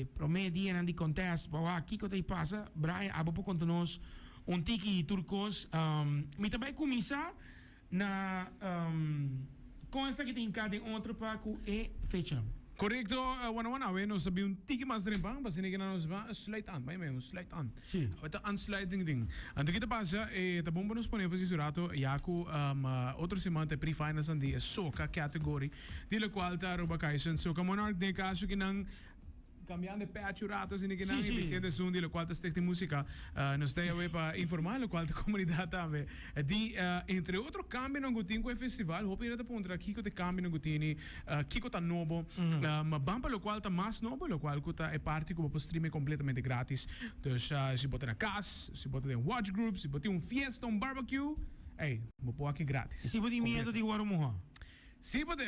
Prome dianan di contest pa wak kiko ta y pasa. Brian, abo por conta nos un tiki di tur cos. Mi ta bay cuminsa na con esaki ta hinca den otro pa cu e fecha. Corecto, Wana Wana, awe nos ta bin un tiki mas trempan, pasobra ki nos ba sluit aan, bay un sluit aan. Si. Awe ta aansluiting ding. Anto ki ta pasa, e ta bon pa nos pone enfasis un rato, ya cu otro siman ta e pre-finals nan di e soca category, di locual ta Aruba Kaizen Soca Monarch, den e caso ki nan Cambiando e pecho un rato asina ki nan y bisiendo esun di locual ta Stichting Musica. Nos ta awe pa informa locual ta comunidad tambe di entre otro cambionan cu tin cu e festival. Hopi hende ta puntra kico ta e cambionan cu tini, kico ta nobo. Ma ban pa locual ta mas nobo, locual cu ta e parti cu bo por streame completamente gratis. Dus si bo ta na cas, si bo ta den watch group, si bo tin un fiesta, un barbecue, ey, bo por aki gratis. Si bo tin miedo di worde muha. Sí, bo te,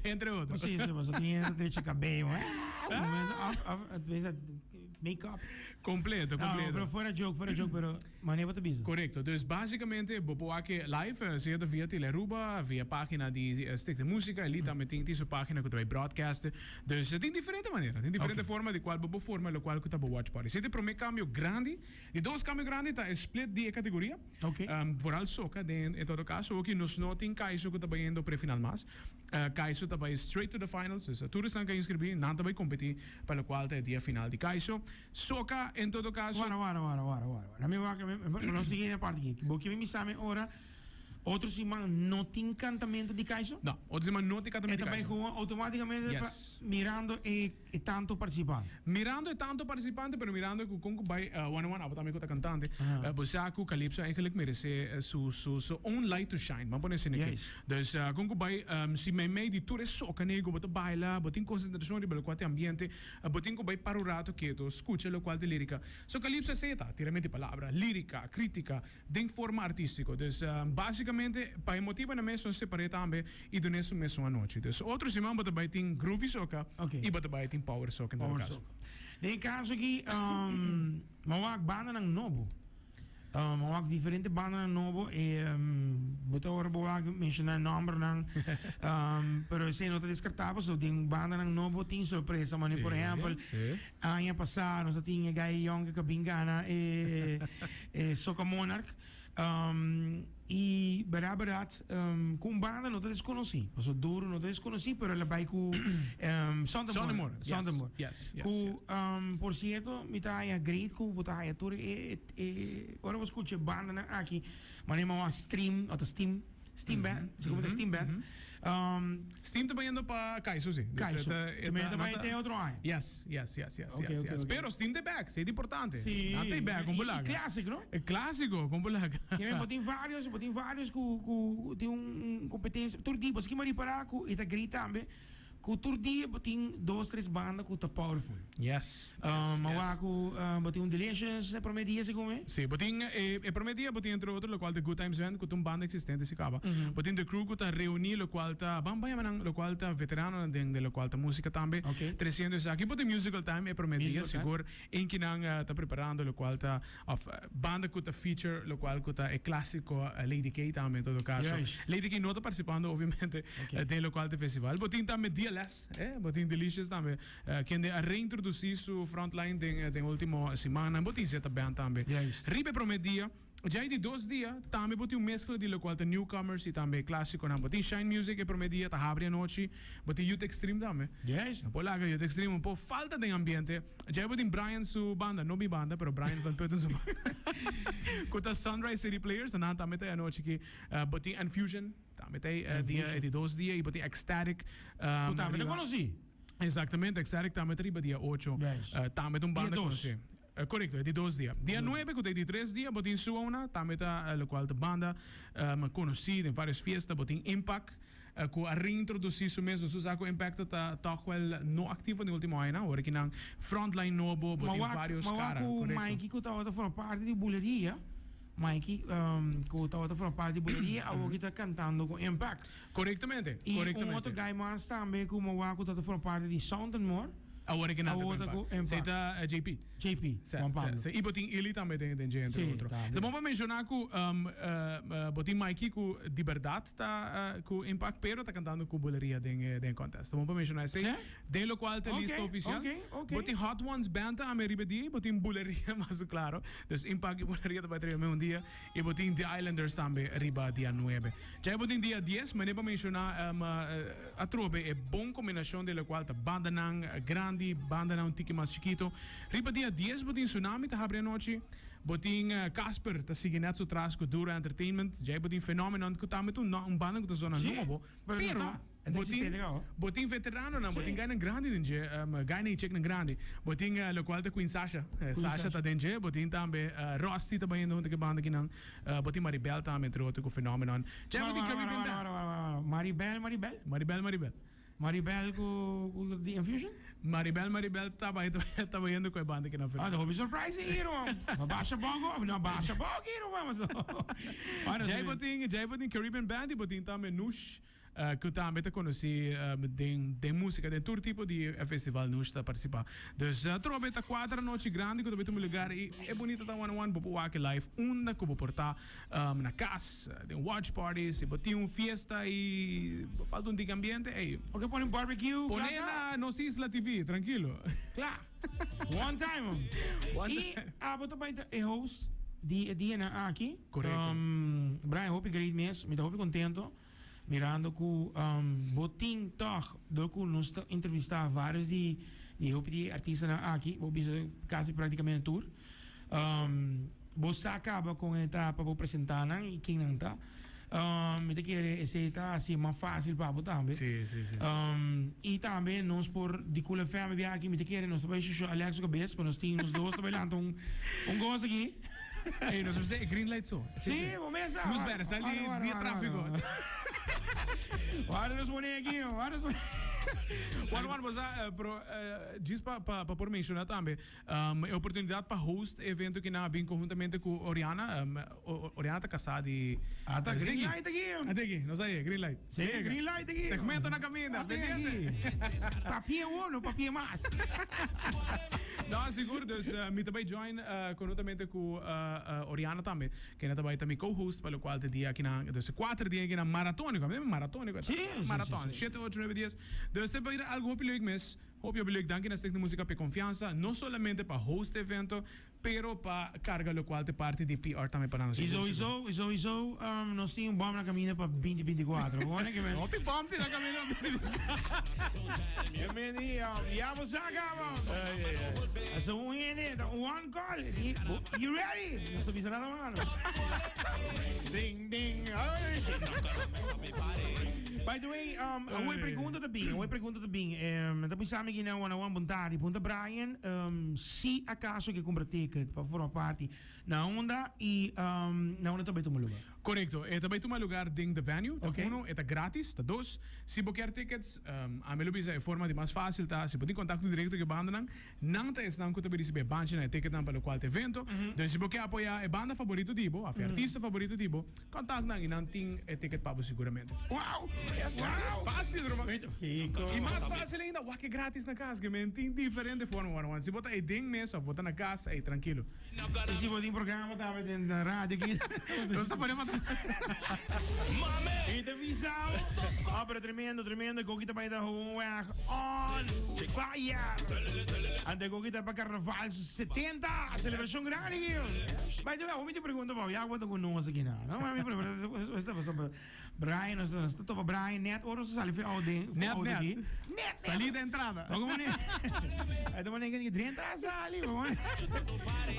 entre otro. Sí, sí, bo tin e drecha cabello. Of, of, make-up. Completo, completo. No, pero fuera joke, fuera joke, pero mane bo ta bisa. Correcto. Dus basicamente bo por wak live, sea ta via Telearuba, via pagina di Stichting Musica, Elite tambe tin tin su pagina cu ta bay broadcast. Dus tin diferente manera, tin diferente forma di cual bo por forma locual cu ta bo watch party. Esey ta e prome cambio grandi. Di dos cambio grandi ta e split di e categoria. Ok. Vooral soca den en todo caso oki nos no tin Kaiso cu ta bayendo prefinal mas. Kaiso ta bay straight to the finals, dus tur esnan cu a inscribi nan ta bay competi pa locual ta e dia final di Kaiso. Soca en todo caso. Wara wara wara wara wara wara. Mi wak nos sigui den e parti aki. Bo kier mi sa mi ora otro siman no tin cantamento di Kaiso? No, otro siman no tin cantamento di Kaiso. E ta bay gewoon automaticamente pa Yes. mirando e. E tanto participante. Mirando e tanto participante, pero mirando cu con cu bay one on one, abo tambe cu ta cantante, bo sa cu Calypso eigenlijk merece su su su own light to shine, ban pone asina aki. Dus con cu bay, si meimei di tur e soca nego bo ta baila, bo tin concentracion riba locual ta e ambiente, bo tin cu bay para un rato keto, scucha locual ta e lirica. So Calypso esey ta, tiramente di palabra, lirica, critica, Den forma artístiko. Dus básikamente pa e motibonan mes nos separ'é tambe i dun'é su mesun anochi. Dus otro siman bo ta bai tin groovy soca i bo ta bai tin power soca en todo kaso. Den e kaso aki mi a wak bandanan nobo. Mi a wak diferente bandanan nobo e bo ta ora bo wak menshoná e nòmbernan pero esei no ta deskartá pasobra den bandanan nobo tin sorpresa. Manera por ehèmpel Aña pasá nos a tin e gai yòn ku a bin gana e e Soca Monarch. I bèrdat bèrdat ku un banda no ta deskonosí. Pasobra Duro no ta deskonosí pero el a bai ku Sondermoor. Sondermoor. Ku por sierto mi ta haña great ku bo ta haña tur e e ora bo skucha e bandanan aki manera mi a wak Stream o ta Steam. Steam Band, si como ta Steam Band. Steam ta bayendo pa Kaiso, si. Kaiso. Ta bay te otro aña. Yes, yes, yes, yes, yes, yes. Pero Steam ta back, si importante. Si. Nan ta back, como laga. Y clasico, no? E clasico, como laga. Kimen bo tin varios, bo tin varios cu cu tin un competencia. Tur dia, bo si ki ripara cu e ta great tambe. Cu tur dia bo tin dos, tres banda cu ta powerful. Yes, yes, Ma wak cu bo tin un Delicious e prome dia segun mi. Si, bo tin e prome dia bo tin entre otro locual ta Good Times Band cu ta un banda existente si caba. Bo tin The Crew cu ta reuni locual ta, ban ban yama nan, locual ta veteranonan den den locual ta musica tambe. Treciendo esaki. Bo tin Musical Time e prome dia sigur. Inkinan ta preparando locual ta of banda cu ta feature locual cu ta e clasico Lady K tambe en todo caso. Lady K no ta participando obviamente den locual ta e festival. Bo tin tambe DLS, bo tin Delicious tambe kende a reintroduci su frontline den den ultimo simannan. Bo tin Zeta Band tambe. Riba e prome dia. Djai di dos dia tambe bo tin un mezcla di locual ta newcomers y tambe clasiconan. Bo tin Shine Music e prome dia ta habri anochi. Bo tin Youth Extreme tambe. Yes. No por laga Youth Extreme un por falta den ambiente. Djai bo tin Brian su banda, no mi banda, pero Brian van Putten su banda. Cu ta Sunrise City Players, nan tambe ta e anochi aki. Bo tin Enfusion tambe ta e dia, e di dos dia y bo tin Ecstatic. Cu tambe ta conoci. Exactamente, Ecstatic tambe ta riba dia ocho. Yes. Tambe ta un banda Dia dos. conoci. Korekto, e di dos dia. Dia nuebe ku ta e di tres dia bo tin Suona, tambe ta lokual ta banda konosí den vários fiesta. Bo tin Impact ku a reintrodusí su mes. Nos sa ku Impact ta tòg wèl no aktivo den último añanan. Ora ki nan frontline nobo, bo tin vários kara. Ma wak ku Mikey ku tabata forma parti di Buleria, Mikey ku tabata forma parti di Buleria awor ki ta kantando ku Impact. Korektamente, I un otro guy mas tambe ku mi wak ku tabata forma parti di Sound and More. Awor ke nan ta Awor ta ku ku Impact. Impact. Sei ta JP. JP, Se, Juan Pablo. se, se. I bo tin Ili tambe den den dje entre Sí, otro. tambe. Ta bon pa menshoná ku um, bo tin Mikey ku di bèrdat ta ku Impact pero ta kantando ku Buleria den e den e contest. Ta bon pa menshoná esei. Se? Den lokual ta Ok, lista ofisial. ok, ok. Bo tin Hot Ones Band tambe riba di, bo tin Buleria mas klaro. Dus Impact i Buleria ta bai trebe un dia. I bo tin The Islanders tambe riba dia nuebe. Djai bo tin dia dies, manera pa menshoná atrobe e bon kombinashon di lokual ta bandanan grandi, bandanan un tiki mas chikito. Riba dia dies bo tin Tsunami ta habri anochi, bo tin Casper ta sigui nèt su tras ku Duro Entertainment, djai bo tin Phenomenon ku tambe ta un banda ku ta zona nobo, pero Bo tin, bo tin veteranonan, bo tin gainan grandi den dje, gainan i cheknan grandi. Bo tin lokual ta Queen Sasha, Sasha ta den dje, bo tin tambe Rusty ta bayendo huntu ku e banda akinan, bo tin Maribel tambe entre otro ku Phenomenon. Dje bo tin Caribbean Band. Maribel, Maribel? Maribel, Maribel. Maribel ku The Infusion? Maribel, Maribel ta ta bayendo ku e banda akinan. Ah, ta hopi surprise ei, ruman. Basha bongo, no basha bongo aki, ruman. Dje bo tin, dje bo tin Caribbean Band i bo tin tambe Nush. Cu tambe ta conoci den den musica, den tur tipo di festival nos ta participa. Dus atrobe ta cuater anochi grandi cu ta bay tuma lugar y e bunita ta one on one, bo por wak e live unda cu bo por ta na cas, den watch party, si bo tin un fiesta y bo falta un tiki ambiente, ey. Bo ke pone un barbecue, Pone na Nos Isla TV, trankilo. Kla. One time. One Y time. abo ta bay ta e host di e dianan aki. Correcto. Brian, hopi great mes. Mi ta hopi contento. Mirando cu bo tin tog, dor cu nos ta entrevista varios di di hopi di e artistanan aki, bo bisa casi practicamente tur, bo sa caba con e ta pa bo presenta nan y ken nan ta. Mi ta kere esey ta haci mas facil pa bo tambe. Sí, sí, sí, sí. Y tambe nos por di Cool FM bia aki, mi ta kere nos ta bay shusho Alex su cabes, pa nos tin nos dos ta bay lanta un un gozo aki. Ey, nos mester e green light so. Sí, bo mesa. Luz berde, sal di di tráfico. Wara nos pone aki, wara nos pone. Juan Juan, bo sa, pero djis pa pa pa por menciona tambe, e oportunidad pa host e evento ki nan a bin conhuntamente cu Oriana, Oriana ta casá di Ah, ta green light aki. Ate aki, nos a ye, green light. Sí, green light aki. Segmento na caminda, pendiente. Papia uno, papia mas. No, sigur, dus mi ta bay join conhuntamente cu Oriana tambe, kende ta bay ta mi co-host pa locual ta e dia akinan, dus e cuater dia akinan maratonico, a mi maratonico, Sí, sí, maraton, sí, sí. shete, ocho, nuebe, dies, dus ta bay algo hopi leuk mes, hopi hopi leuk, danki na Stichting Musica pa e confiansa, no solamente pa host e evento, Pero pa carga locual t'e parti di PR tambe pa nan. Y sowieso, y sowieso nos tin un bom na caminda pa binti binti cuatro. Bo ke men. Hopi bom tin na caminda pa binti binti cuatro. E men di ya bo sa caba. Asa un hende ta one call. You ready? Nos ta bisa nada malo. Ding ding. Ay. By the way, un pregunta ta bin, un pregunta ta bin. Ta bisa mi ki nan one on one bon tardi. Punta Brian. Si acaso ke cumpra ticket pa forma parti na unda y na unda ta bay tuma lugar? Corecto, e ta bay tuma lugar den The Venue, ta uno, e ta gratis, ta dos, si bo kier tickets, ami lo bisa e forma di mas facil ta si bo tin contacto directo cu e bandanan, nan ta esnan cu ta bay ricibi e banchinan, e ticketnan pa locual ta evento, dus si bo kier apoya e banda favorito di bo, of e artista favorito di bo, Contact nan y nan tin e ticket pa bo seguramente. Wow! Yes, Wow! Fácil, ruman. Kiko. Y mas fácil ainda, wak e gratis na cas, que men tin diferente forma, wan, wan. Si bo ta ey den mes of bo ta na cas, ey trankilo. Y si bo tin programa tambe den na radio aki. Nos ta pone matras. Y ta bisa bo. Oh, pero tremendo, tremendo. Koki ta bay ta gewoon weg on fire. Ante koki ta pa carnaval 70, celebracion grandi aki. By the way, mi tin pregunta pa bo, ya bo ta cu nos aki na, no? Mi pregunta, Brian, nos nos ta topa Brian net ora nos a sali for oude, for Net, oude net. aki. Net, net. Salida, entrada. Toca mane, ay ta mane que drenta a sali, bo mane.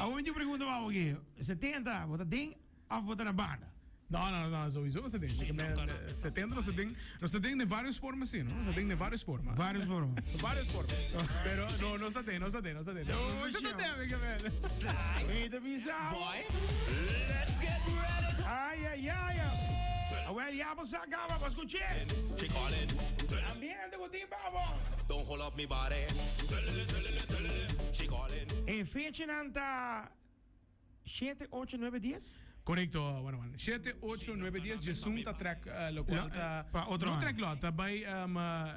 Awor mi tin pregunta pa bo aki, 70, bo ta den of bo ta na banda? No, no, no, sowieso nos ta den. Porque men, 70 nos ta den, nos ta den den varios formas sí, no? Nos ta den den varios formas. Varios formas. Varios formas. Pero no, nos ta den, nos ta den, nos ta den. Oh, Nos ta den, mi men. Mi ta bisa. Ay, ay, ay. Awel, ya bo sa caba, bo escuché. Ambiente cu tin babo. Don't hold up me body. She calling. E fechanan ta 7, 8, 9, 10? Korekto, bueno, bueno. 7, 8, 9, 10, 11 ta trek lokual ta. Pa otro No aña. trek lòt, ta bai,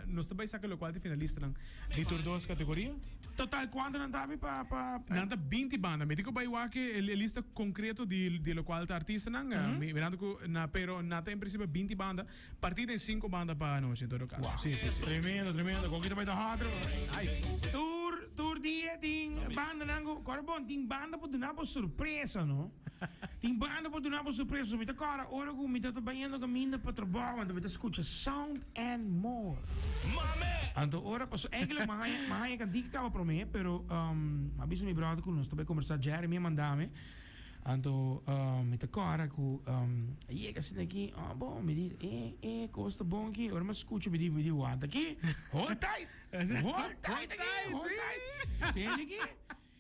nos ta bai saka lokual ta finalistanan di tur dos kategoria. Total kuantu nan ta abi pa pa. Nan ta 20 banda. Mi tin ku bai wak e lista konkreto di di lokual ta artistanan. Mirando ku na pero na ta en prinsipio 20 banda. Partí den sinku banda pa anochi en todo kaso. Sí, sí, sí. Tremendo, tremendo. Koki ta bai ta hot. Nice. Tur tur dia tin bandanan ku kòrda bon tin banda por duna bo sorpresa no. Tin banda por duna bo sorpresa. Mi ta kòrda ora ku mi ta bayendo kaminda pa trabou anto mi ta skucha Sound and More. Anto ora paso eigenlijk mi haña mi haña kantika kaba promé pero mi a bisa mi bròder ku nos ta bai kombersá Jeremy a manda mi. Anto mi ta kòrda ku a yega asina aki, oh bon, mi di e e kos ta bon aki. Ora mi a skucha mi di mi di wanta aki, hold tight, hold tight aki, hold tight. Tende aki,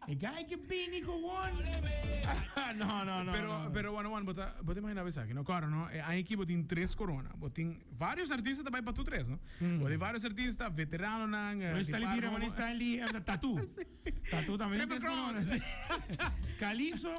e guy ke bini gewoon. No, no, no. Pero, pero bueno, bueno, bo ta, bo ta imaginá bo esaki, no? Kòrda, no? E aña aki bo tin tres korona. Bo tin varios artista ta bai pa tur tres, no? Bo tin varios artista, veteranonan, Bo sta li bira, bo sta li tatu. Tatu tambe tin Triple tres crown. coronas. Calypso,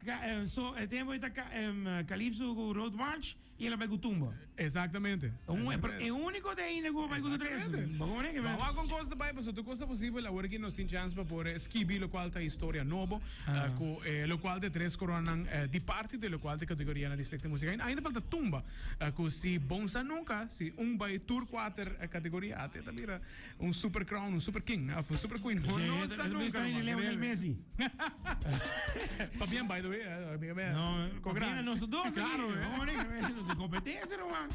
ca, eh, so, e tempo ita ca, em, Calypso cu Road March y el a bai cu Tumba. Exactamente. Un, e, e unico de ainda cu bai cu tres. Exactamente. Bo como que Maar wak con cosa ta bai, pasobra tur cosa posibel. Awor aki nos tin chance pa por skibi locual ta historia nobo, eh, cu eh, locual ta e tres coronanan eh, di parti di locual ta e categorianan di Stichting Musica. Ainda, ainda falta Tumba, eh, cu si bon sa nunca, si un bai tur cuater eh, categoria, ate ta bira Un super crown, un super king, of un super queen. Sí, No sa el nunca, está en ruman. Lionel Messi. Pabien, by the way. Eh, amiga mía. No, Con con gran. nosotros dos. Claro, eh. No, no, competencia, ruman.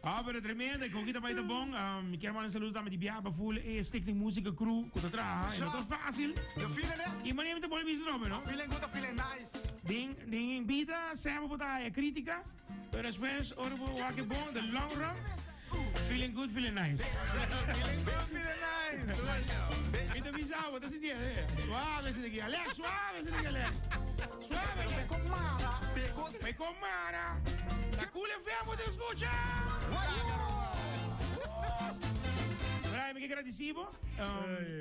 Ah, pero tremendo. Con kita bai ta bon. Mi kier manda un saludo tambe di biaha pa full e Stichting Musica Crew ku ta traha. E no ta fácil. You feeling it? I manera mi ta bolbe bisa no, no? Feeling good or feeling nice? Den, den bida sempre bo ta haya crítica. Pero despues ora bo wak e bon, the long run, feeling good, feeling nice. Feeling good, feeling nice. Mi ta bisa bo, ta sinti eh, suave sinti aki. Alex, suave sinti aki, Alex. Suave. Pe con mara. Ta Cool FM bo ta escucha. Brian, mi ke gradisi bo.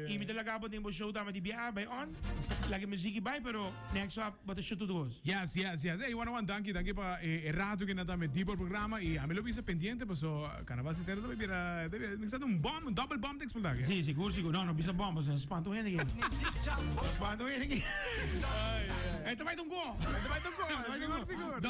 Y mi ta laga bo den bo show tambe di biaha bay on. Laga e muziek bay, pero Next up, bo ta shutu dos. Yes, yes, yes. Ey, one one, danki, danki pa e, e rato que na ta met di por programa y a mi lo bisa pendiente paso Carnaval Setenta ta bay bira, ta bira, mi sa un bom, un double bom ta explota aki. Sí, sigur, sigur. No, no bisa bom, paso spantu hende aki. Spantu hende aki. E ta bay ta un go. E ta bay ta un go, E ta bay ta un sigur, go. sigur.